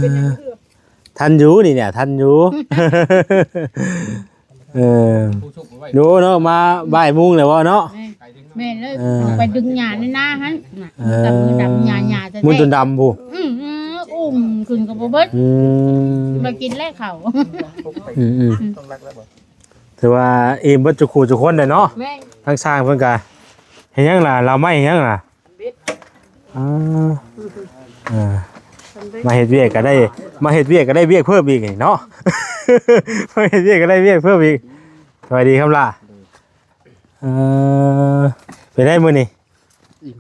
ເປັນຫຍັງຄື ທັນຢູ່ນີ້ເນຍ ທັນຢູ່ ເອີ ຢູ່ເນາະ ມາບ່າຍໂມງແລ້ວບໍ່ເນາະ ແມ່ນ ແມ່ນເລີຍ ເອີ ໄປດຶງຫຍ້າໃນນາຫັ້ນນະ ເອີ ມືດຳ ມືດຳຫຍ້າ ຫຍ້າແທ້ໆ ມືຈົນດຳພຸ້ນ ອື ອື ອຸ້ມຂຶ້ນກໍບໍ່ເບິດ ອື ມາກິນແລ້ວເຂົ້າ ອື ອື ອື ຖືວ່າອີ່ມເບິດທຸກຄູ່ທຸກຄົນເດ້ເນາະ ແມ່ນ ທາງຊ່າງເພິ່ນກະເຮັດຫຍັງລະ ລາວໄມ້ເຮັດຫຍັງລະ ເບັດ ອ່າ ເອີ ສຳເລັດ ມາເຮັດວຽກກໍໄດ້ ມາເຮັດວຽກກໍໄດ້ວຽກເພີ່ມອີກນີ້ເນາະ ມາເຮັດວຽກກໍໄດ້ວຽກເພີ່ມອີກ ສະບາຍດີຄຳຫຼ້າ ເອີ ເປັນໄດມື້ນີ້ ອີ່ມ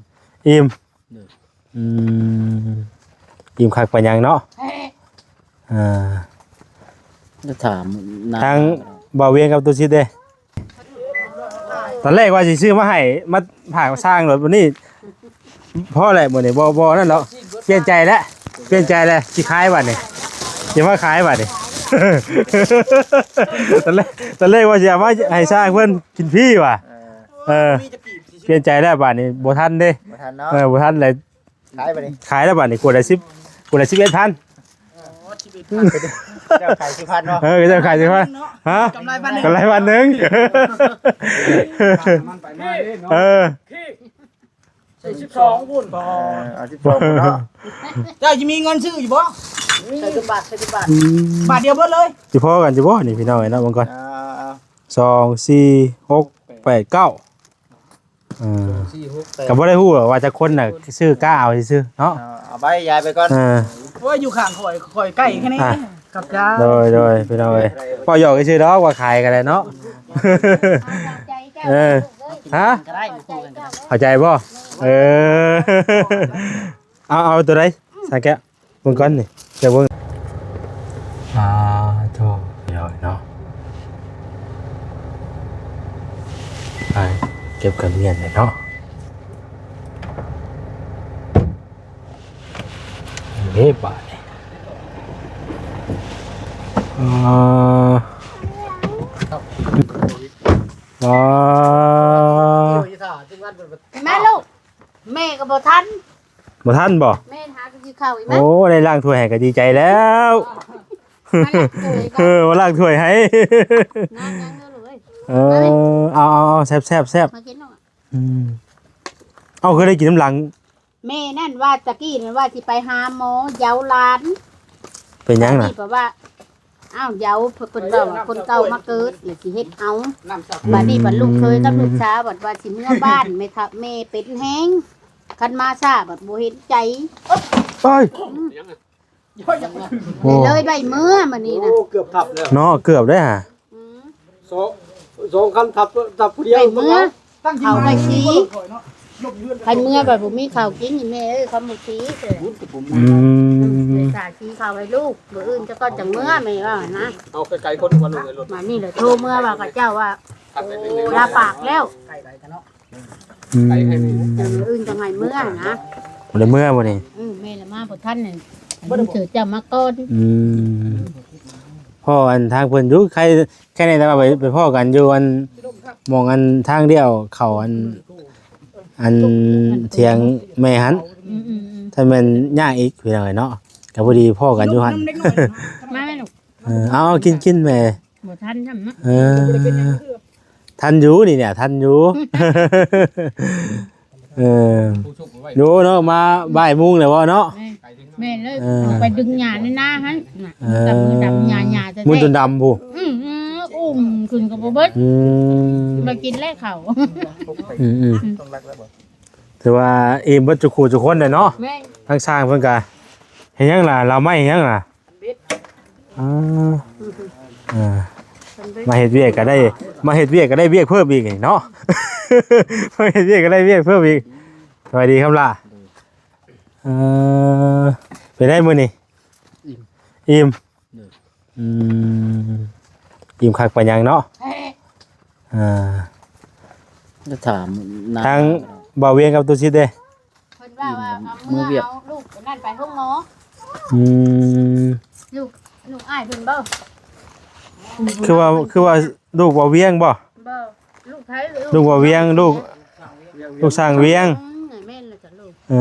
ອີ່ມ ໂດຍ ອືມ ອີ່ມຄັກປານຫຍັງເນາະ ເອີ ຈະຖາມນາງ ທາງບ່າວວຽງກັບຕູ້ຊິດເດ້ ຕອນແລກວ່າຊິຊື້ມາໃຫ້ ມາຝາກຊ່າງໂລດ ບັດນີ້ພໍແຫຼະ ມື້ນີ້ບໍ່ ບໍ່ນັ້ນແລ້ວ ປ່ຽນໃຈແລ້ວ ປ່ຽນໃຈແລ້ວ ຊິຂາຍບັດນີ້ ຊິມາຂາຍບັດນີ້ ຕອນແລກ ຕອນແລກວ່າຊິເອົາມາໃຫ້ຊ່າງເພິ່ນກິນຟຣີວ່າ ເອີ ປ່ຽນໃຈແລ້ວບາດນີ້ ບໍ່ທັນເດ້ ບໍ່ທັນເນາະ ເອີ ບໍ່ທັນແລ້ວ ຂາຍບາດນີ້ ຂາຍແລ້ວບາດນີ້ ຂວດລະສິບ ຂວດລະສິບເອັດພັນ ເຈົ້າຂາຍສິບພັນເນາະ ເອີ ເຈົ້າຂາຍສິບພັນ ຮະ ກຳໄລພັນໜຶ່ງ ກຳໄລພັນໜຶ່ງ ເອີ ໃສ່ສິບສອງພຸ້ນ ເອີ ເອົາສິບສອງພຸ້ນເນາະ ເຈົ້າຊິມີເງິນຊື້ຢູ່ບໍ່ ໃສ່ເປັນບາດ ໃສ່ເປັນບາດ ອືມ ບາດດຽວເບິດເລີຍ ຊິພໍກັນຢູ່ບໍ່ນີ້ ພີ່ນ້ອງເອີຍເນາະ ເບິ່ງກ່ອນ ອ່າ ສອງ ສີ່ ຫົກ ແປດ ເກົ້າ ເອີ ສອງ ສີ່ ຫົກ ແປດ ກໍບໍ່ໄດ້ຮູ້ວ່າຈັກຄົນນະ ຊື້ກະເອົາຊື່ໆເນາະ ເອົາ ເອົາໄປ ຢາຍໄປກ່ອນ ເອີ ໂອ້ຍ ຢູ່ຂ້າງຂ້ອຍ ຂ້ອຍໃກ້ແຄ່ນີ້ ອ່ະ ຂອບໃຈ ໂດຍ ໂດຍ ພີ່ນ້ອງເອີຍ ເວົ້າຫຍອກຊື່ໆດອກ ວ່າຂາຍກໍໄດ້ເນາະ ເອີ ຮະ ກໍໄດ້ ເຂົ້າໃຈບໍ່ ເອີ ເອົາ ເອົາຕົວໃດ ສາແກ້ວ ເບິ່ງກ່ອນນີ້ ຈະເບິ່ງ ອ່າ ໂທ້ ເນາະ ໄປເກັບກະມຽນເນາະ ເດ້ບາດນີ້ ອ່າ ອ່າ ແມ່ລູກ ແມ່ກໍບໍ່ທັນ ບໍ່ທັນບໍ່? ແມ່ນ ຫາກິນເຂົ້າອີກ ໂອ້ ໄດ້ລ້າງຖ້ວຍໃຫ້ກໍດີໃຈແລ້ວ ມາລ້າງຖ້ວຍ ເອີ ມາລ້າງຖ້ວຍໃຫ້ ນອນຍັງເດີລູກເອີຍ ເອີ ມາແມ່ ເອົາ ເອົາ ເອົາ ແຊບໆ ແຊບ ມາກິນລູກ ອືມ ເອົາ ຄືໄດ້ກິນນຳຫຼັງ ແມ່ນັ້ນວ່າຕະກີ້ນັ້ນວ່າຊິໄປຫາໝໍເຢາຫຼານ ເປັນຫຍັງນະ? ຕອນນີ້ເພິ່ນວ່າ ອ້າວ ເຢາ ເພິ່ນເວົ້າວ່າຄົນເກົ່າມາເກີດ ແລ້ວຊິເຮັດເອົາ ບາດນີ້ບັດລູກເຂີຍກັບລູກສາວບັດວ່າຊິເມືອບ້ານ ແມ່ເຖົ້າ ແມ່ເປັນແຮງ ຄັນມາຊ້າບັດບໍ່ເຫັນໃຈ ໂອ້ຍ ອືມ ໂອ້ ເລີຍໄດ້ເມືອມື້ນີ້ນະ ໂອ້ ເກືອບທັບແລ້ວເນາະ ເກືອບເດ້ຫາ ອືມ ສອງ ສອງຄັນທັບ ທັບຜູ້ດຽວ ໄດ້ເມືອ ເຂົ້າໄດ້ສີ ຄັນເມືອບັດບໍ່ມີເຂົ້າກິນນີ້ແມ່ເອີຍ ຄຳບໍ່ສີເດີ ອືມ ໄດ້ສາສີເຂົ້າໃຫ້ລູກ ມື້ອື່ນຈະກ່ອນຈັ່ງເມືອ ແມ່ວ່າຫັ້ນນະ ເອົາໄກໆຄົນກວ່າລູກໃນລົດ ມານີ້ແຫຼະ ໂທເມືອວ່າເຂົາເຈົ້າວ່າ ໂອ້ ລາປາກແລ້ວ ອືມ ມື້ອື່ນຈັ່ງໃຫ້ເມືອນະ ບໍ່ໄດ້ເມືອບໍ່ນີ້ ອືມ ແມ່ລະມາບໍ່ທັນນັ້ນ ມັນຖືກເຈົ້າມາກ່ອນ ອືມ ພໍ້ອັນທາງເພິ່ນຢູ່ ໃຄ ແຄ່ນີ້ແຕ່ວ່າໄປ ໄປພໍ້ກັນຢູ່ອັນ ໝ່ອງອັນທາງລ້ຽວເຂົ້າອັນ ອັນຖຽງແມ່ຫັ້ນ ອືມໆໆ ຖ້າແມ່ນຍາກອີກ ພີ່ນ້ອງເອີຍເນາະ ກໍພໍດີພໍ້ກັນຢູ່ຫັ້ນ ມາແມ່ລູກ ເອີ ເອົາ ກິນ ກິນແມ່ ບໍ່ທັນຊ້ຳເນາະ ເອີ ທັນຢູ່ນີ້ເນຍ ທັນຢູ່ ເອີ ຢູ່ເນາະ ມາບ່າຍໂມງແລ້ວບໍ່ເນາະ ແມ່ນ ແມ່ນເລີຍ ເອີ ໄປດຶງຫຍ້າໃນນາຫັ້ນນະ ເອີ ມືດຳ ມືດຳຫຍ້າ ຫຍ້າແທ້ໆ ມືຈົນດຳພຸ້ນ ອື ອື ອຸ້ມຂຶ້ນກໍບໍ່ເບິດ ອື ມາກິນແລ້ວເຂົ້າ ອື ອື ອື ຖືວ່າອີ່ມເບິດທຸກຄູ່ທຸກຄົນແຫຼະເນາະ ແມ່ນ ທາງຊ່າງເພິ່ນກະເຮັດຫຍັງລະ ລາວໄມ້ເຮັດຫຍັງລະ ເບັດ ອ່າ ເອີ ສຳເລັດ ມາເຮັດວຽກກໍໄດ້ ມາເຮັດວຽກກໍໄດ້ວຽກເພີ່ມອີກນີ້ເນາະ ມາເຮັດວຽກກໍໄດ້ວຽກເພີ່ມອີກ ສະບາຍດີຄຳຫຼ້າ ເອີ ເປັນໄດມື້ນີ້ ອີ່ມ ອີ່ມ ໂດຍ ອືມ ອີ່ມຄັກປານຫຍັງເນາະ ເອີ ຈະຖາມນາງ ທາງບ່າວວຽງກັບຕູ້ຊິດເດ້ ເພິ່ນວ່າ ວ່າເອົາເມືອ ເອົາລູກອັນນັ້ນໄປໂຮງໝໍ ອືມ ລູກ ລູກອ້າຍເພິ່ນບໍ່ ຄືວ່າ ຄືວ່າລູກບ່າວວຽງບໍ່ ບໍ່ ລູກໃຜ ລູກບ່າວວຽງ ລູກ ລູກຊ່າງວຽງ ອືມ ແມ່ນແລ້ວຈ້ະລູກ ເອ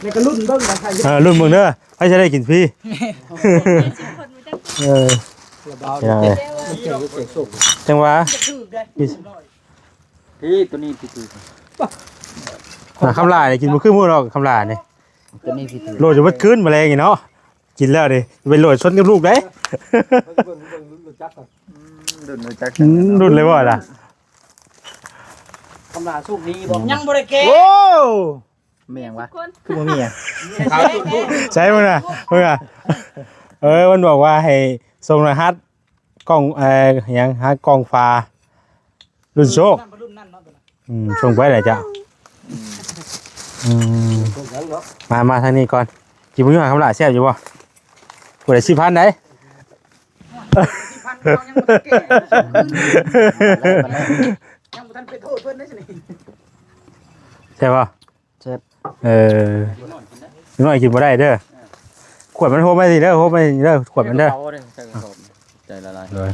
ແລ້ວກໍລຸ້ນເບິ່ງວ່າໃຜຈະ ເອີ ລຸ້ນເບິ່ງເດີ ໃຜຈະໄດ້ກິນຟຣີ. ເອີ ພີ່ນ້ອງເອີຍ ຈັງຫວະ ພີ່ ໂຕນີ້ພີ່ຖືກ ອ່າ ຄຳຫຼ້ານີ້ກິນບໍ່ຄືໝູ່ດອກ ຄຳຫຼ້ານີ້ ໂຕນີ້ພີ່ຖືກ ໂຫຼດຢູ່ເບິດຄືນມື້ແລງນີ້ເນາະ ກິນແລ້ວນີ້ໄປໂຫຼດຊົນກັບລູກເດ້. ອືມ ລຸ້ນຮູ້ຈັກ ອືມ ລຸ້ນເລີຍບໍ່ລະ? ຄຳຫຼ້າສຸກດີບໍ່? ອືມ ຍັງບໍ່ໄດ້ແກະ ໂອ້ ແມ່ນຫຍັງວະ? ຄືບໍ່ມີຫຍັງ ໃສ່ເບິ່ງນະ ເບິ່ງນະ ເອີ ມັນບອກວ່າໃຫ້ສົ່ງລະຫັດ ກ້ອງ ເອີ ຫຍັງ ຫາກ້ອງຟ້າລຸ້ນໂຊກ ອືມ ສົ່ງໄປແຫຼະເຈົ້າ ອືມ ມາ ມາທາງນີ້ກ່ອນ ກິນບໍ່ຢູ່ຫາຄຳຫຼ້າແຊບຢູ່ບໍ່? ຜູ້ໃດ ສີ່ພັນໃດ ສີ່ພັນ ຍັງບໍ່ທັນແກ່ ຍັງບໍ່ທັນໄປໂທດເພິ່ນເດ້ນີ້ ແຊບບໍ່? ແຊບ ເອີ ເດັກນ້ອຍກິນບໍ່ໄດ້ເດີ ຂວດມັນໂຮມໄວ້ນີ້ເດີ ໂຮມໄວ້ນີ້ເດີ ຂວດມັນເດີ ໃສ່ກະສອບ ໃຈລະລາຍ ໂດຍ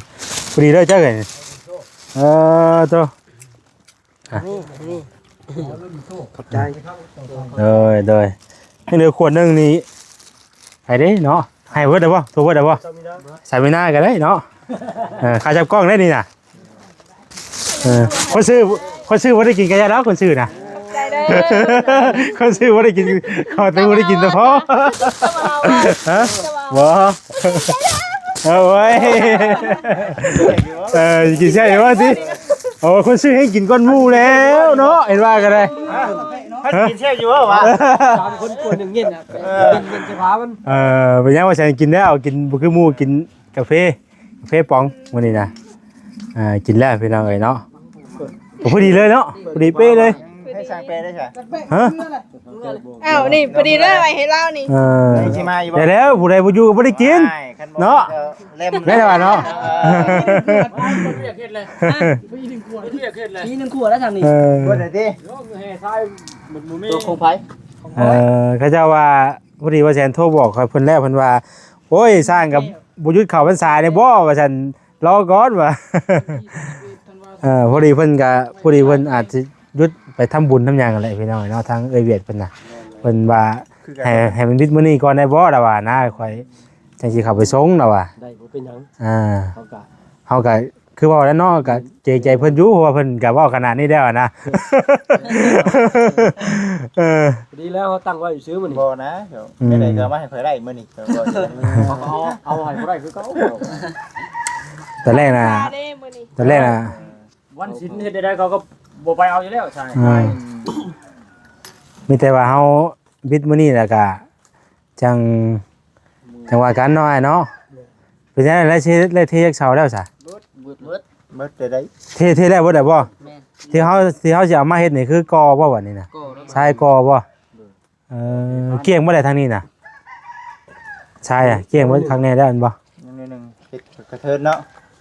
ພໍດີເດີເຈົ້າເອີຍ ເອີ ໂຕ ນີ້ ນີ້ ຂອບໃຈ ໂດຍ ໂດຍ ຍັງເຫຼືອຂວດໜຶ່ງນີ້ ໃຫ້ເດ້ເນາະ ໃຫ້ເບິດໄດ້ບໍ່? ໂທເບິດໄດ້ບໍ່? ສາມີນາກໍໄດ້ເນາະ ເອີ ຄ່າຈັບກ້ອງໄດ້ນີ້ນະ. ເອີ ຄົນຊື້ ຄົນຊື້ບໍ່ໄດ້ກິນກະຢ່າດອກ ຄົນຊື້ນະ ໃຈເດີ ຄົນຊື້ບໍ່ໄດ້ກິນ ເຂົາແຕ່ບໍ່ໄດ້ກິນແຕ່ພໍ ຮະ ບໍ່ ເອີ ໂອ້ຍ ເອີ ກິນແຊບຢູ່ວ່າຕິ ໂອ້ ຄົນຊື້ໃຫ້ກິນກ່ອນໝູ່ແລ້ວເນາະ ເຫັນວ່າກໍໄດ້. ເຂົາຊິກິນແຊບຢູ່ບໍ່ວະ? ສາມຄົນກວນໜຶ່ງເຢັນນະ ເອີ ເຢັນ ເຢັນສະພາມັນ ເອີ ເປັນຫຍັງວ່າຊັ້ນ? ກິນແລ້ວ ກິນບໍ່ຄືໝູ່ ກິນກາເຟ ກາເຟປອງມື້ນີ້ນະ. ອ່າ ກິນແລ້ວພີ່ນ້ອງເອີຍເນາະ ກໍພໍດີເລີຍເນາະ ພໍດີເປະເລີຍ. ໃຫ້ສ້າງແປະໄດ້ຊະ? ຮະ? ອ້າວ ນີ້ພໍດີເລີຍ ໄວ້ໃຫ້ລາວນີ້. ເອີ ຊິມາຢູ່ບໍ່? ແລ້ວ ຜູ້ໃດບໍ່ຢູ່ກໍບໍ່ໄດ້ກິນເນາະ ແມ່ນວ່າເນາະ. ເອີ ມີໜຶ່ງຄົວແລ້ວທາງນີ້ ເອີ ບໍ່ໄດ້ຕິ ຕົວຂອງໃຜ? ເອີ ເຂົາເຈົ້າວ່າ ພໍດີວ່າແສນໂທບອກຂ້ອຍເພິ່ນແລ້ວ ເພິ່ນວ່າ ໂອ້ຍ ສ້າງກໍບໍ່ຢຸດເຂົ້າພັນສາແດ່ບໍ່ ວ່າຊັ້ນ ລໍກ່ອນວ່າ ເອີ ພໍດີເພິ່ນກະ ພໍດີເພິ່ນອາດຊິຢຸດໄປທຳບຸນທຳຫຍັງຫັ້ນແຫຼະພີ່ນ້ອງເນາະ. ທາງເອື້ອຍວຽດເພິ່ນນະ ເພິ່ນວ່າ ໃຫ້ ໃຫ້ມັນບິດມື້ນີ້ກ່ອນໄດ້ບໍ່ລະວ່ານະ. ຂ້ອຍຈັ່ງຊິເຂົ້າໄປສົ່ງລະວ່າ ໄດ້ ບໍ່ເປັນຫຍັງ ອ່າ ເຮົາກະ ເຮົາກະຄືເວົ້າແລ້ວເນາະ ກະເກງໃຈເພິ່ນຢູ່ ເພາະວ່າເພິ່ນກະເວົ້າຂະໜາດນີ້ແລ້ວນະ. ເອີ ດີແລ້ວ ເຮົາຕັ້ງໄວ້ຊື່ມື້ນີ້ ບໍ່ນະ ອືມ ແນວໃດກໍເອົາມາໃຫ້ຂ້ອຍໄດ້ມື້ນີ້ ເອົາ ເອົາໃຫ້ບໍ່ໄດ້ຄືເກົ່າ. ຕອນແລກນະ ຕອນແລກນະ ວັນສິນເຮັດໃດໆ ເຂົາກໍບໍ່ໄປເອົາຢູ່ແລ້ວ ໃຊ່ ອືມ ມີແຕ່ວ່າເຮົາບິດມື້ນີ້ແລ້ວກະ ຈັ່ງ ຈັ່ງວ່າກັນເນາະອ້າຍເນາະ. ເປັນຈັ່ງໃດ ໄດ້ເທ ໄດ້ເທຈັກເສົາແລ້ວຊະ? ເບິດ ເບິດ ເບິດ ເບິດແຕ່ໃດ ເທ ເທແລ້ວເບິດແລ້ວບໍ່? ແມ່ນ ທີ່ເຮົາ ທີ່ເຮົາຊິເອົາມາເຮັດນີ້ຄືກໍ່ບໍ່ບັດນີ້ນະ? ກໍ່ແລ້ວ ຊາຍກໍ່ບໍ່? ເອີ ກ້ຽງບໍ່ໄດ້ທາງນີ້ນະ ຊາຍອະ ກ້ຽງເບິດຄັກແນ່ແລ້ວແມ່ນບໍ່? ຍັງໜ້ອຍໜຶ່ງ ເຮັດກະເທີນເນາະ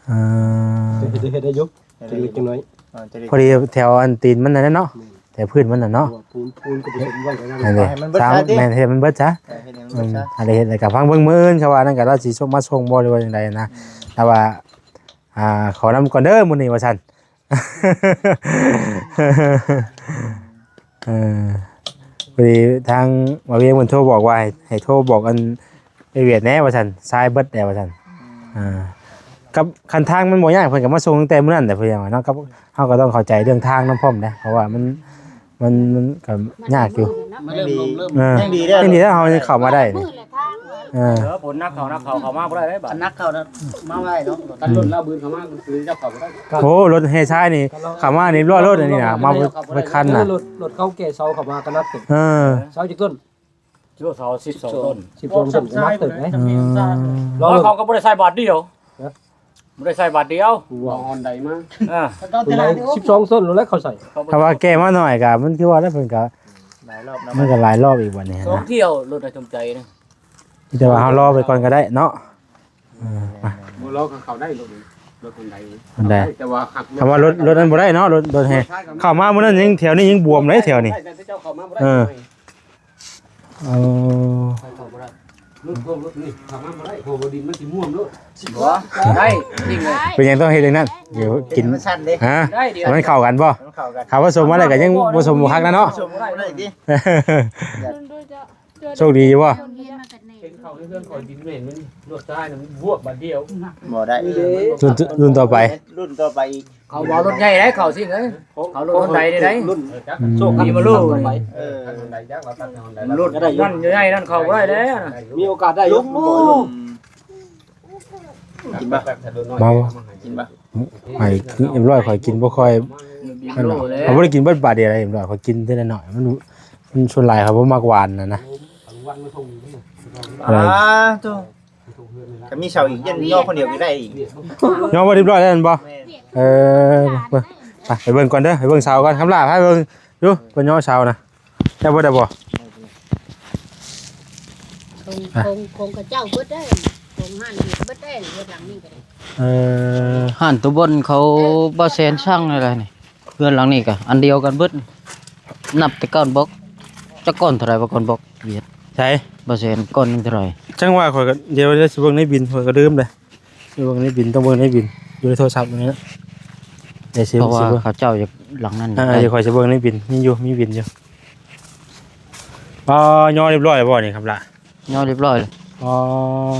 ເອີ ເຮັດ ເຮັດໄດ້ຢູ່ ເຮັດໄດ້ຢູ່ ເລັກໆນ້ອຍໆ ເອີ ຈະໄດ້ ພໍດີແຖວອັນຕີນມັນນັ້ນແຫຼະເນາະ ແຖວພື້ນມັນນັ້ນເນາະ ເພາະວ່າປູນ ປູນກໍປະສົມໄວ້ແລ້ວ ໃຫ້ມັນເບິດຊະຕິ ແມ່ນ ໃຫ້ມັນເບິດຊະ ເອີ ໃຫ້ມັນເບິດຊະ ອືມ ໃຫ້ໄດ້ເຮັດແລ້ວກໍຟັງເບິ່ງມື້ອື່ນ ເຂົາວ່ານັ້ນກໍລາວຊິສົ່ງມາສົ່ງບໍ່ ຫຼືວ່າຈັ່ງໃດນະ ອືມ ແຕ່ວ່າ ອ່າ ຂໍນຳກ່ອນເດີມື້ນີ້ວ່າຊັ້ນ ເອີ ພໍດີທາງບ່າວວຽງເພິ່ນໂທບອກວ່າໃຫ້ ໃຫ້ໂທບອກອັນໄອ້ວຽດແດ່ວ່າຊັ້ນ ຊາຍເບິດແດ່ວ່າຊັ້ນ ອືມ ອ່າ ກັບຄັນທາງມັນບໍ່ຍາກ ເພິ່ນກໍມາສົ່ງຕັ້ງແຕ່ມື້ນັ້ນແຫຼະ ເພິ່ນວ່າເນາະ ກັບເຮົາກໍຕ້ອງເຂົ້າໃຈເລື່ອງທາງນຳພ້ອມເດ້ ເພາະວ່າມັນ ມັນ ມັນກໍຍາກຢູ່ ມັນເລີ່ມລົມເລີ່ມ ເອີ ຍັງດີເດ້ ຍັງດີແລ້ວເຮົາຍັງເຂົ້າມາໄດ້ນີ້ ເອີ ເອີ ຝົນໜັກເຂົ້າ ໜັກເຂົ້າ ເຂົ້າມາບໍ່ໄດ້ເດ້ບາດ ໜັກເຂົ້ານະ ມາບໍ່ໄດ້ເນາະ ຄັນລົດລາວບືນເຂົ້າມາ ຄືເຈົ້າເຂົ້າບໍ່ໄດ້ ໂອ້ ລົດແຫ່ຊາຍນີ້ເຂົ້າມານີ້ຮຽບຮ້ອຍໂລດອັນນີ້ນະ ມາເບິດ ເບິດຄັນນະ ລົດ ລົດເຂົາແກ່ເສົາເຂົ້າມາກໍໜັກເຕີບ ເອີ ເສົາຈັກຕົ້ນ? ເສົາສິບສອງຕົ້ນ ສິບສອງຕົ້ນ ໜັກເຕີບເດ້ ອືມ ເຂົາກໍບໍ່ໄດ້ໃສ່ບາດດຽວ ຮະ ບໍ່ໄດ້ໃສ່ບາດດຽວ ວ່າຮອນໃດມາ ເອີ ຜູ້ໃດສິບສອງຕົ້ນແລ້ວເຂົາໃສ່ ຖ້າວ່າແກ່ມາໜ້ອຍກໍມັນຄືວ່າແລ້ວ ເພິ່ນກໍຫຼາຍຮອບນະ ມັນກໍຫຼາຍຮອບອີກບັດນີ້ນະ ສອງຖ້ຽວລົດນະສົມໃຈນະ ມີແຕ່ວ່າເຮົາລໍໄປກ່ອນກໍໄດ້ເນາະ ເອີ ບໍ່ລໍກໍເຂົ້າໄດ້ ລົດ ລົດອັນໃດ ອັນໃດ ແຕ່ວ່າຫາກ ຖ້າວ່າລົດ ລົດນັ້ນບໍ່ໄດ້ເນາະ ລົດ ລົດແຫ່ເຂົ້າມາມື້ນັ້ນຍັງ ແຖວນີ້ຍັງບວມເດ້ ແຖວນີ້ ເອີ ເອີ ເຂົ້າບໍ່ໄດ້ ລົດພວກລົດນີ້ເຂົ້າມາບໍ່ໄດ້ ເພາະວ່າດິນມັນຊິມ່ວນໂລດ ບໍ່ໄດ້ ຈິງເລີຍ ເປັນຫຍັງຕ້ອງເຮັດຈັ່ງນັ້ນ? ດຽວກິນ ມັນສັ່ນເດ້ ຮະ ໄດ້ດຽວ ມັນເຂົ້າກັນບໍ່? ມັນເຂົ້າກັນ ຖ້າວ່າສົມມາແລ້ວກໍຍັງບໍ່ສົມບໍ່ຄັກນະເນາະ ສົມບໍ່ໄດ້ຕິ ໂຊກດີຢູ່ບໍ່? ເຫັນເຂົ້າໃນເຮືອນຂ້ອຍດິນແມ່ນມັນ ລົດຊາຍນະມັນບວກບາດດຽວ ບໍ່ໄດ້ ເອີ ລຸ້ນ ລຸ້ນຕໍ່ໄປ ລຸ້ນຕໍ່ໄປອີກ ເຂົາບໍ່ເອົາລົດໃຫຍ່ໄດ໋ ເຂົາຊິເອີຍ ເຂົາລົດຮອນໄດໄດ້ໄດ໻ ລຸ້ນ ອືມ ໂຊກດີມາລຸ້ນ ເອີ ລົດນັ້ນໃຫຍ່ນັ້ນເຂົ້າບໍ່ໄດ້ແລ້ວນະ ມີໂອກາດໄດ້ຢູ່ ລຸງ ກິນບໍ່? ກິນບໍ່? ຂ້ອຍກິນ ເອັມຮ້ອຍ ຂ້ອຍກິນບໍ່ຄ່ອຍ ເອີ ຂ້ອຍບໍ່ໄດ້ກິນເບິດບາດດຽວເອັມຮ້ອຍ ຂ້ອຍກິນເທື່ອໜ້ອຍ ມັນ ມັນສ່ວນຫຼາຍຂ້ອຍບໍ່ມັກຫວານນະນະ ອ່າ ໂທ້ ກໍມີເສົາອີກ ຢ້ານຍໍຄົນດຽວກໍໄດ້ອີກ ຍໍບໍ່ຮຽບຮ້ອຍແລ້ວແມ່ນບໍ່? ແມ່ນ ເອີ ໄປ ໄປເບິ່ງກ່ອນເດີ ໄປເບິ່ງເສົາກ່ອນ ຄຳຫຼ້າ ພາໄປເບິ່ງ ຢູ່ ເພິ່ນຍໍເສົານະ ໄດ້ບໍ່ ໄດ້ບໍ່? ຂອງ ຂອງ ຂອງເຂົາເຈົ້າເບິດເດ້ ຂອງຮ້ານເພິ່ນເບິດເດ້ ເຮືອນຫຼັງນີ້ກໍໄດ້ ເອີ ຮ້ານຕົວບົນເຂົາ ເອີ ບໍ່ແສນສ້າງແລ້ວນີ້ ເຮືອນຫຼັງນີ້ກໍອັນດຽວກັນເບິດ ນັບແຕ່ກ່ອນບອກ ຈັກກ້ອນເທົ່າໃດວ່າ ກ່ອນບອກວຽດ ໃສ ບໍ່ແສນ ກ້ອນໜຶ່ງເທົ່າໃດ? ຈັ່ງວ່າຂ້ອຍກໍ ດຽວ ດຽວຊິເບິ່ງໃນບິນ ຂ້ອຍກໍລືມເດ້. ເບິ່ງໃນບິນ ຕ້ອງເບິ່ງໃນບິນ ຢູ່ໃນໂທລະສັບນີ້ນະ ດຽວຊິ ເພາະວ່າຊິເບິ່ງ ເຂົາເຈົ້າຢາກຫຼັງນັ້ນ ອ່າ ຢາກໄດ້ ດຽວຂ້ອຍຊິເບິ່ງໃນບິນ ມີຢູ່ ມີບິນຢູ່ ອໍ ຍໍຮຽບຮ້ອຍແລ້ວບໍ່ນີ້ ຄຳຫຼ້າ? ຍໍຮຽບຮ້ອຍແລ້ວ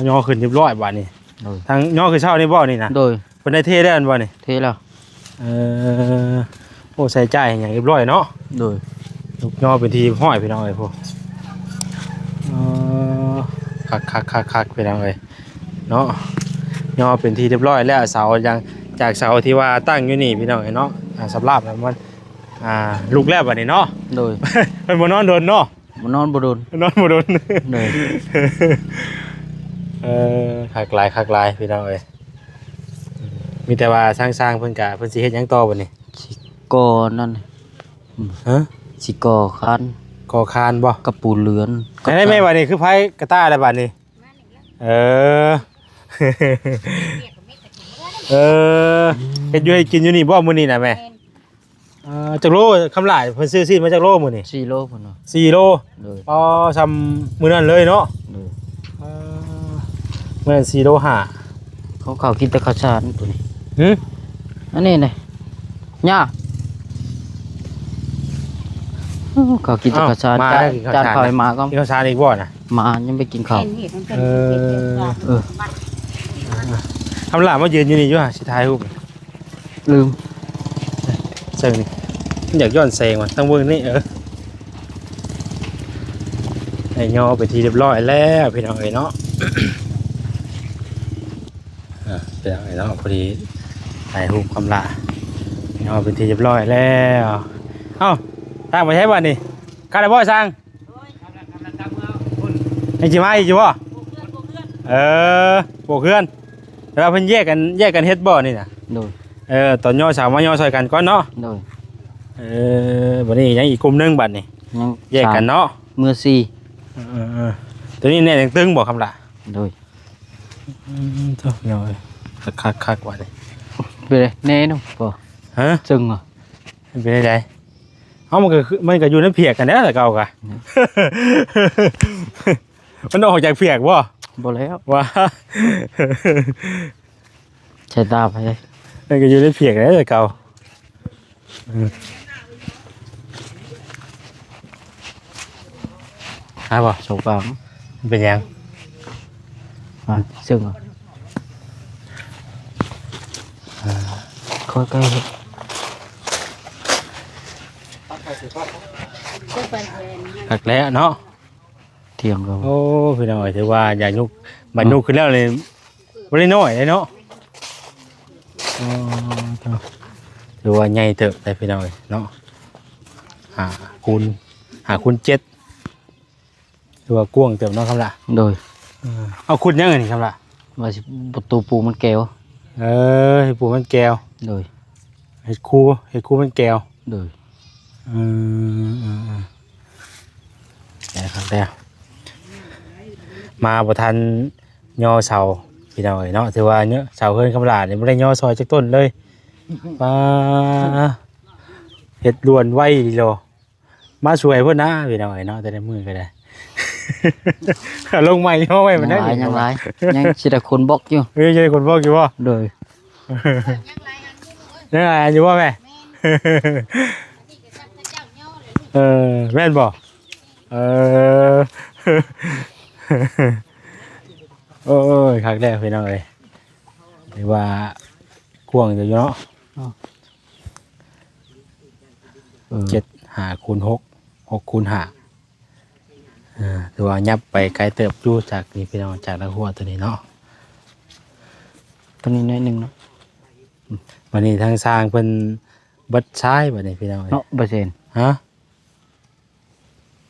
ອໍ ຍໍຂຶ້ນຮຽບຮ້ອຍບາດນີ້ ໂດຍ ທາງຍໍຄືເຊົ້ານີ້ບໍ່ນີ້ນະ? ໂດຍ ເພິ່ນໄດ້ເທແລ້ວແມ່ນບໍ່ນີ້? ເທແລ້ວ ເອີ ໂອ້ ໃຊ້ຈ່າຍຫຍັງຮຽບຮ້ອຍເນາະ ໂດຍ ຍົກຍໍເປັນທີ່ຮຽບຮ້ອຍພີ່ນ້ອງເອີຍ ໂອ້ ເອີ ຄັກໆໆ ພີ່ນ້ອງເອີຍເນາະ ຍໍເປັນທີ່ຮຽບຮ້ອຍແລ້ວ ເສົາຫຍັງ ຈາກເສົາທີ່ວ່າຕັ້ງຢູ່ນີ້ພີ່ນ້ອງເອີຍເນາະ ອ່າ ສຳລັບມັນ ອ່າ ລຸກແລ້ວບັດນີ້ເນາະ. ໂດຍ ເພິ່ນບໍ່ນອນດົນເນາະ. ບໍ່ນອນບໍ່ດົນ ນອນບໍ່ດົນ. ໂດຍ ເອີ ຄັກຫຼາຍ ຄັກຫຼາຍ ພີ່ນ້ອງເອີຍ. ມີແຕ່ວ່າຊ່າງໆ ເພິ່ນກະ ເພິ່ນຊິເຮັດຫຍັງຕໍ່ບັດນີ້? ຊິກໍ່ນັ້ນ. ຮະ? ຊິກໍ່ຄານ. ກໍ່ຄານບໍ່? ກັບປູເຮືອນ. ໄດ້ແມ່ບັດນີ້ ຄືໄພກະຕ້າແລ້ວບັດນີ້. ເອີ ເອີ ເຮັດຢູ່ເຮັດກິນຢູ່ນີ້ບໍ່ມື້ນີ້ນະແມ່? ແມ່ນ. ເອີ ຈັກໂລຄຳຫຼ້າ ເພິ່ນຊື້ຊີ້ນມາຈັກໂລມື້ນີ້? ສີ່ໂລພຸ້ນເນາະ. ສີ່ໂລ. ໂດຍ. ອໍ ຊ່ຳມື້ນັ້ນເລີຍເນາະ. ໂດຍ. ເອີ ແມ່ນສີ່ໂລຫ້າ. ເຂົາ ເຂົາກິນແຕ່ເຂົ້າສານໂຕນີ້. ຫື? ອັນນີ້ນະ ຫຍ້າ. ເຂົາກິນແຕ່ເຂົ້າສານ. ເອົາ ມາແລ້ວ ຈານ ເຂົ້າ ໃຫ້ໝາກ່ອນ. ກິນເຂົ້າສານອີກບໍ່ນະ? ໝາຍັງໄປກິນເຂົ້າ. ເອີ ເອີ ຄຳຫຼ້າມາຢືນຢູ່ນີ້ຢູ່ຫາ ຊິຖ່າຍຮູບ. ລືມ ເຊິ່ງນີ້ ຢາກຍ້ອນແສງວ່ະ ຕ້ອງເບິ່ງນີ້. ເອີ ໄດ້ຍໍໄປທີ່ຮຽບຮ້ອຍແລ້ວ ພີ່ນ້ອງເອີຍເນາະ. ອ່າ ໄປເອົາເນາະ ພໍດີຖ່າຍຮູບຄຳຫຼ້າ ເນາະ ເປັນທີ່ຮຽບຮ້ອຍແລ້ວ. ເອົ້າ ຕ່າງປະເທດບັດນີ້ ກັນແລ້ວບໍ່ຊ່າງ? ຍັງຊິມາອີກຢູ່ບໍ່? ເອີ ໂບກເຮືອນ ແຕ່ວ່າເພິ່ນແຍກກັນ ແຍກກັນເຮັດບໍ່ນີ້ນະ? ໂດຍ. ເອີ ຕອນຍໍເສົາມາຍໍຊ່ອຍກັນກ່ອນເນາະ. ໂດຍ. ເອີ ບັດນີ້ຍັງອີກກຸ່ມໜຶ່ງບັດນີ້ ຍັງແຍກກັນເນາະ ເມືອສີ່. ເອີໆ ໂຕນີ້ແໜ້ນຍັງຕຶງບໍ່ຄຳຫຼ້າ? ໂດຍ. ອືມ ໂທ້ ພີ່ນ້ອງເອີຍ ຄັກໆໆ ວ່ານີ້ ເປັນໃດແນ່ເນາະ ບໍ່? ຮະ? ເຊິ່ງບໍ່? ເປັນໃດ? ເອົ້າ ມັນກໍຄື ມັນກໍຢູ່ໃນພຽກຫັ້ນແຫຼະ ແຕ່ເກົ່າກະ ອືມ ມັນອອກຈາກພຽກບໍ່? ບໍ່ແລ້ວ ວ່າ ໃສ່ຕາໄປເລີຍ ມັນກໍຢູ່ໃນພຽກຫັ້ນແຫຼະ ແຕ່ເກົ່າ. ເອີ ຫາບໍ່? ສົກປາກ ເປັນຫຍັງ? ມາເຊິ່ງ ເອີ ຄ່ອຍໃກ້ ຄັກແລ້ວເນາະ. ຖຽງກໍ ໂອ້ ພີ່ນ້ອງເອີຍ ຖືວ່າຢາກຍົກ ບັດຍົກຂຶ້ນແລ້ວນີ້ ບໍ່ໄດ້ນ້ອຍເດ້ເນາະ. ອໍ ຖືວ່າໃຫຍ່ເຕີບໄດ໋ ພີ່ນ້ອງເອີຍເນາະ ຫ້າຄູນ ຫ້າຄູນເຈັດ ຖືວ່າກວ້າງເຕີບເນາະ ຄຳຫຼ້າ. ໂດຍ. ເອີ ເອົາຂຸດຫຍັງອັນນີ້ ຄຳຫຼ້າ? ວ່າຊິ ປະຕູປູມັນແກ້ວ. ເອີ ເຮັດປູມັນແກ້ວ. ໂດຍ. ເຮັດຄູ ເຮັດຄູມັນແກ້ວ. ໂດຍ. ເອີ ເອີ ເອີ ແລ້ວ ແລ້ວ ມາບໍ່ທັນຍໍເສົາ ພີ່ນ້ອງເອີຍເນາະ ຖືວ່າເນາະ ເສົາເຮືອນຄຳຫຼ້ານີ້ບໍ່ໄດ້ຍໍຊ່ອຍຈັກຕົ້ນເລີຍ. ປ້າ ເຮັດດ່ວນໄວດີໂລ ມາຊ່ວຍເພິ່ນນະ ພີ່ນ້ອງເອີຍເນາະ ແຕ່ລະມື້ກໍໄດ້ ເອົາລົງໃໝ່ຍໍໄວ້ມັນໄດ້ ຍັງຫຼາຍ ຍັງຫຼາຍ ຍັງຊິໄດ້ຂົນບລັອກຢູ່. ເອີ ຍັງຊິໄດ້ຂົນບລັອກຢູ່ບໍ່? ໂດຍ. ຍັງຫຼາຍອັນຢູ່ບໍ່ແມ່? ເອີ ແມ່ນບໍ່? ເອີ ໂອ້ຍ ຄັກແລ້ວພີ່ນ້ອງເອີຍ ຖືວ່າກວ້າງຢູ່ເນາະ. ເອີ ເຈັດ ຫ້າຄູນຫົກ ຫົກຄູນຫ້າ ເອີ ຖືວ່າຫຍັບໄປໄກເຕີບຢູ່ຈາກນີ້ພີ່ນ້ອງ ຈາກລາກຫົວໂຕນີ້ເນາະ ໂຕນີ້ໜ້ອຍໜຶ່ງເນາະ. ບັດນີ້ທາງຊ່າງເພິ່ນເບິດຊາຍບັດນີ້ພີ່ນ້ອງເອີຍ ເນາະ ບໍ່ເຊັນ ຮະ?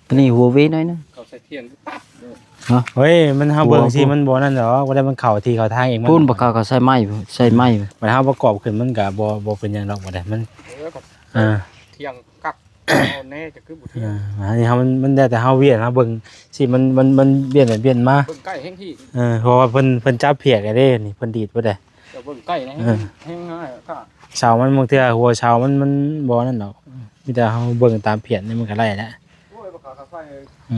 ໂຕນີ້ຫົວເວໜ້ອຍໜຶ່ງ ເຂົ້າໃສ່ຖຽງປັບເດີ ຮະ? ໂອ້ຍ ມັນ ເຮົາເບິ່ງຊິ ມັນບໍ່ນັ້ນດອກ ບໍ່ໄດ້ ມັນເຂົ້າທີ່ເຂົ້າທາງເອງ ມັນ ພຸ້ນ ບໍ່ເຂົ້າ ເຂົ້າໃສ່ໄມ້ ໃສ່ໄມ້ ບັດເຮົາປະກອບຂຶ້ນ ມັນກະບໍ່ ບໍ່ເປັນຫຍັງດອກ ບໍ່ໄດ້ ມັນ ເອີ ອ່າ ຖຽງຄັກ ເອົາແນ່ ຈະຄືບໍ່ຖຽງ ອ່າ ອັນນີ້ເຮົາ ມັນ ມັນແລ້ວແຕ່ເຮົາວຽນ ເຮົາເບິ່ງຊິ ມັນ ມັນ ມັນວຽນໄປວຽນມາ ເບິ່ງໃກ້ແຮງທີ່ ເອີ ເພາະວ່າເພິ່ນ ເພິ່ນຈັບພຽກໄດ້ເດ້ ນີ້ ເພິ່ນດີດບໍ່ໄດ້ ເຈົ້າເບິ່ງໃກ້ແຮງ ເອີ ແຮງງ່າຍ ຖ້າ ເສົາມັນ ບາງເທື່ອຫົວເສົາມັນ ມັນບໍ່ນັ້ນດອກ ມີແຕ່ເຮົາເບິ່ງຕາມພຽກນີ້ມັນກໍໄດ້ແຫຼະ ໂອ້ຍ ບໍ່ເຂົ້າກັບໄຟ ອື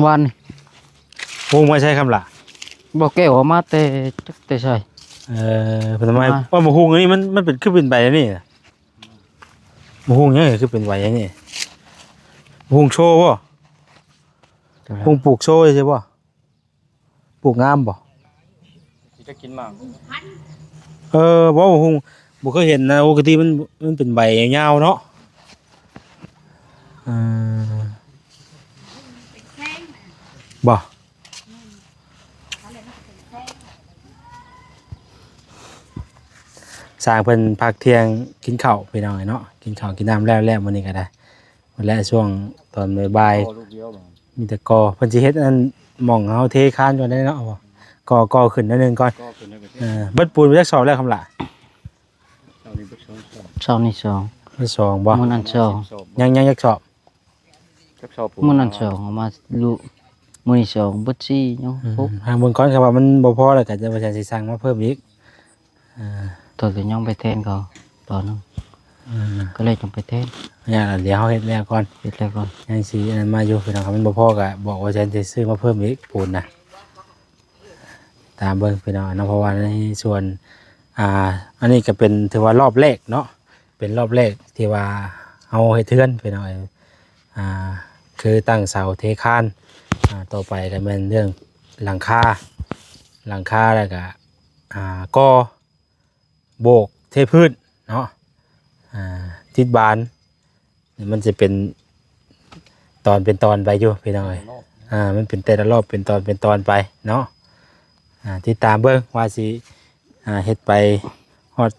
ມ ວານນີ້ ຮຸ່ງມາໃສຄຳລະ ບໍ່ແກ້ວເອົາມາແຕ່ ຈັກແຕ່ໃສ ເອີ ເພິ່ນມາ ມາ ວ່າໝາກຮຸ່ງອັນນີ້ມັນ ມັນເປັນ ຄືເປັນໃບອັນນີ້ນະ ໝາກຮຸ່ງຫຍັງຄືເປັນໃບອັນນີ້ ໝາກຮຸ່ງໂຊບໍ່ ຮຸ່ງປູກໂຊຊື່ບໍ່? ປູກງາມບໍ່? ຊິໄດ້ກິນໝາກ ເອີ ບໍ່ ບໍ່ຮູ້ ບໍ່ເຄີຍເຫັນນະ ປົກກະຕິມັນ ມັນເປັນໃບຍາວໆເນາະ ເອີ ບໍ່ ແມ່ນ ເຂົາເອີ້ນວ່າເປັນແຂ້ງ ແມ່ນ ເຂົາເອີ້ນວ່າເປັນແຂ້ງ ແ ຊ່າງເພິ່ນພັກທ່ຽງກິນເຂົ້າພີ່ນ້ອງເອີຍເນາະ ກິນເຂົ້າກິນນ້ຳແລ້ວໆ ມື້ນີ້ກໍໄດ້ ແລະ ຊ່ວງຕອນບ່າຍໆ ມີແຕ່ກໍ່ ເພິ່ນຊິເຮັດອັນໝ່ອງເຮົາເທຄານກ່ອນໄດ້ເນາະ ກໍ່ ກໍ່ຂຶ້ນໜ້ອຍໜຶ່ງກ່ອນ ເອີ ເບິດປູນໄປຈັກສອບແລ້ວຄຳຫຼ້າ? ເຊົ້ານີ້ສອງ ເຊົ້ານີ້ສອງ ເບິດສອງບໍ່? ມື້ນັ້ນສອງ ຍັງ ຍັງຈັກສອບ? ຈັກສອບ ມື້ນັ້ນສອງ ເອົາມາລຸ ມື້ນີ້ສອງ ເບິດສີ່ ຍັງ ອືມ ຫົກ ຫາເບິ່ງກ່ອນ ຄັນວ່າມັນບໍ່ພໍແລ້ວກໍຈະວ່າຊິສັ່ງມາເພີ່ມອີກ ເອີ ຕອນກໍຍັງໄປແທນເຂົາຕອນໜຶ່ງ ອືມ ກໍເລີຍຈັ່ງໄປແທນ ຢ່າ ດຽວເຮົາເຮັດແລ້ວກ່ອນ ເຮັດແລ້ວກ່ອນ ຍັງຊິອັນນັ້ນມາຢູ່ພີ່ນ້ອງ ຄັນມັນບໍ່ພໍກໍບອກວ່າຈະຊື້ມາເພີ່ມອີກປູນນະ ຕາມເບິ່ງພີ່ນ້ອງເນາະ ເພາະວ່າໃນສ່ວນ ອ່າ ອັນນີ້ກໍເປັນ ຖືວ່າລອບແລກເນາະ ເປັນລອບແລກທີ່ວ່າເຮົາເຮັດເຮືອນພີ່ນ້ອງເອີຍ ອ່າ ຄືຕັ້ງເສົາເທຄານ ອ່າ ຕໍ່ໄປກໍແມ່ນເລື່ອງຫຼັງຄາ ຫຼັງຄາ ແລ້ວກໍ ອ່າ ກໍ່ ໂບກ ເທພື້ນເນາະ ອ່າ ຕິດບານ ມັນຈະເປັນຕອນເປັນຕອນໄປຢູ່ພີ່ນ້ອງເອີຍ ອ່າ ມັນເປັນແຕ່ລະລອບເປັນຕອນເປັນຕອນໄປເນາະ ອ່າ ຕິດຕາມເບິ່ງວ່າຊິ ອ່າ ເຮັດໄປຮອດ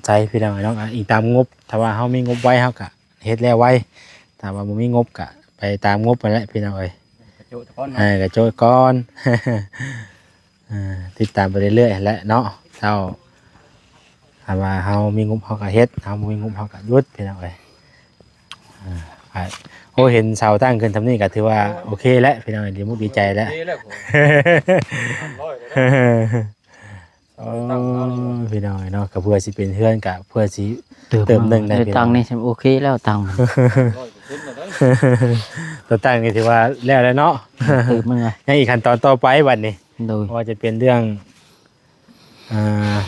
ໃສພີ່ນ້ອງເອີຍເນາະ ອີງຕາມງົບ ຖ້າວ່າເຮົາມີງົບໄວເຮົາກະເຮັດແລ້ວໄວ ຖ້າວ່າບໍ່ມີງົບກະໄປຕາມງົບຫັ້ນແຫຼະພີ່ນ້ອງເອີຍ ກະໂຈະກ່ອນເນາະ ເອີ ກະໂຈະກ່ອນ ອ່າ ຕິດຕາມໄປເລື້ອຍໆ ແຫຼະເນາະ ເຈົ້າ ຖ້າວ່າເຮົາມີງົບເຮົາກໍເຮັດ ເຮົາບໍ່ມີງົບເຮົາກໍຢຸດ ພີ່ນ້ອງເອີຍ ອ່າ ໂອ້ ເຫັນເສົາຕັ້ງຂຶ້ນຊ່ຳນີ້ກໍຖືວ່າໂອເຄແລ້ວ ພີ່ນ້ອງເອີຍ ດີມຸກດີໃຈແລ້ວ ໂອເຄແລ້ວ ໂອ້ ພີ່ນ້ອງເອີຍເນາະ ກໍເພື່ອຊິເປັນເຮືອນ ກໍເພື່ອຊິເຕີມໜຶ່ງໄດ້ ຕັ້ງນີ້ໂອເຄແລ້ວ ຕັ້ງ ຕົວຕັ້ງນີ້ຖືວ່າແລ້ວແລ້ວເນາະ ເຕີມໜຶ່ງ ຍັງອີກຂັ້ນຕອນຕໍ່ໄປບັດນີ້ ໂດຍ ບໍ່ວ່າຈະເປັນເລື່ອງ ອ່າ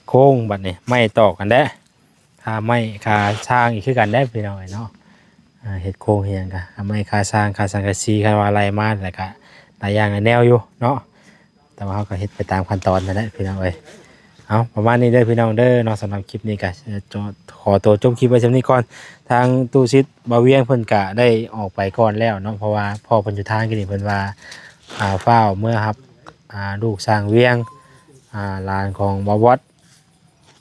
ໂຄງບັດນີ້ ໄມ້ຕອກກັນແດ່ ຄ່າໄມ້ຄ່າຊ່າງອີກຄືກັນແດ່ພີ່ນ້ອງເອີຍເນາະ ອ່າ ເຮັດໂຄງເຮັດຫຍັງກະ ຄ່າໄມ້ຄ່າຊ່າງ ຄ່າສັງກະສີ ຄັນວ່າໄລ່ມາແລ້ວກະຫຼາຍຢ່າງຫຼາຍແນວຢູ່ເນາະ ແຕ່ວ່າເຮົາກໍເຮັດໄປຕາມຂັ້ນຕອນນັ້ນແຫຼະພີ່ນ້ອງເອີຍ ເອົາ ປະມານນີ້ເດີພີ່ນ້ອງເດີເນາະ ສຳລັບຄລິບນີ້ກໍ ເອີ ຂໍຕົວຈົບຄລິບໄວ້ຊ່ຳນີ້ກ່ອນ ທາງຕູ້ຊິດບ່າວວຽງເພິ່ນກະໄດ້ອອກໄປກ່ອນແລ້ວເນາະ ເພາະວ່າພໍ່ເພິ່ນຢູ່ທາງນີ້ ເພິ່ນວ່າ ອ່າ ຟ້າວເມືອຮັບ ອ່າ ລູກຊ່າງວຽງ ອ່າ ຫຼານຂອງບ່າວວອດ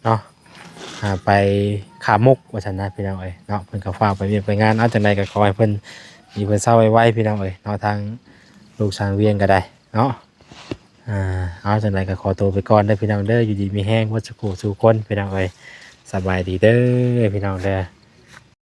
ເນາະ ອ່າ ໄປຄ້າມຸກວ່າຊັ້ນນະພີ່ນ້ອງເອີຍເນາະ ເພິ່ນກໍຟ້າວໄປວຽກໄປງານ ເອົາ ຈັ່ງໃດກໍຂໍໃຫ້ເພິ່ນດີເພິ່ນເຊົາໄວໆ ພີ່ນ້ອງເອີຍເນາະ ທາງລູກຊ່າງວຽງກໍໄດ້ເນາະ ອ່າ ເອົາ ຈັ່ງໃດກໍຂໍຕົວໄປກ່ອນເດີພີ່ນ້ອງເດີ ຢູ່ດີມີແຮງເບິດສູ່ຜູ້ສູ່ຄົນ ພີ່ນ້ອງເອີຍ ສະບາຍດີເດີພີ່ນ້ອງເດີ.